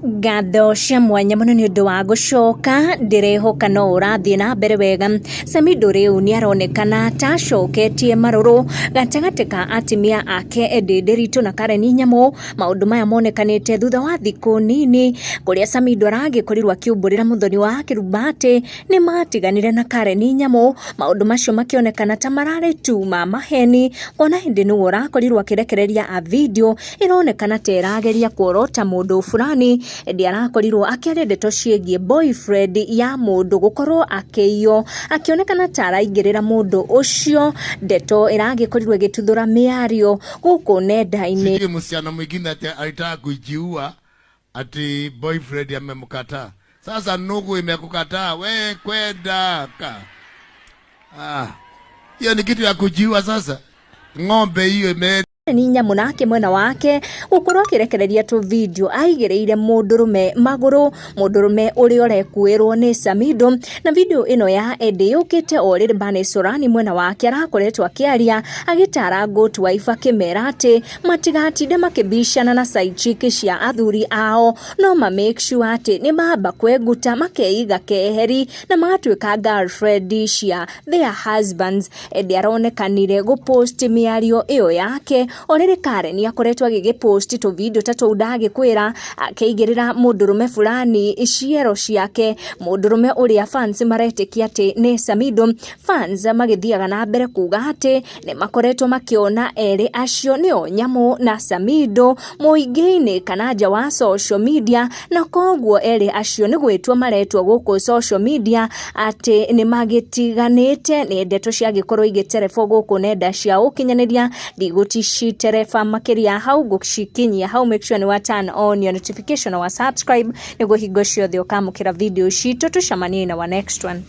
Ngatho cia mwanya mũno nĩ ũndũ wa gũcoka, ndĩrehoka no ũrathiĩ na mbere wega. Samido rĩu nĩ aronekana ta acoketie marũrũ gatagatĩ ka atimia ake Eddie Ndiritu na Karen Nyamu. Maũndũ maya monekanĩte thutha wa thikũ nini kũrĩa Samido aragĩkorirwo akiumbũrĩra mũthoni wa Kĩrumba atĩ nĩ matiganire na Karen Nyamu. Maũndũ macio makĩonekana ta mararĩ tu ma maheni kuona hĩndĩ nĩwe ũrakorirwo akĩrekereria a video ĩronekana ta ĩrageria kuorota mũndũ fulani ĩndĩ arakorirwo akĩaria ndeto ciĩgiĩ boyfriend ya mũndũ gũkorwo akĩiywo akĩonekana ta araingĩrĩra mũndũ ũcio, ndeto ĩragĩkorirwo ĩgĩtuthũra mĩario gũkũ nenda-inĩ. Sijui msichana mwingine ati alitaka kujiua ati boyfriend amemkataa. Sasa ndugu imekukataa we kwenda ka. Ah, hiyo ni kitu ya kujiua sasa. Ng'ombe hiyo ime ni Nyamu nake mwena wake gũkorwo akĩrekereria tũ video aigĩrĩire mũndũrũme magũrũ, mũndũrũme ũrĩa ũrekuĩrwo nĩ Samido. Na video ĩno ya Eddie yũkĩte o rĩrĩ Bernice Sorani mwena wake arakoretwo akĩaria agĩtara Good Wife akĩmera atĩ matigatinde makĩbicana na side chick cia athuri ao, no ma make sure atĩ nĩ mamba kwenguta makeiga keheri na magatuĩka girlfriend cia their husbands. Eddie aronekanire gũpost mĩario ĩyo yake o rĩrĩ Karen akoretwo agĩgĩpost tũ video ta tũu ndagĩkwĩra akĩigĩrĩra mũndũrũme fulani ciero ciake, mũndũrũme ũrĩa fans maretĩkia atĩ nĩ Samido. Fans magĩthiaga na mbere kuga atĩ nĩ makoretwo makĩona erĩ acio nĩo Nyamu na Samido mũingĩ-inĩ kana nja wa social media, na koguo erĩ acio nĩ gwĩtua maretua gũkũ social media atĩ nĩ magĩtiganĩte. Nĩ ndeto ciagĩkorwo igĩterebwo gũkũ nenda cia ũkinyanĩria, ndigũcitereba makĩria hau, ngũcikinyia hau. Make sure nĩ wa turn on your notification na wa subscribe nĩguo hingo ciothe ũkamũkĩra video citũ. Tũcemanie na wa next one.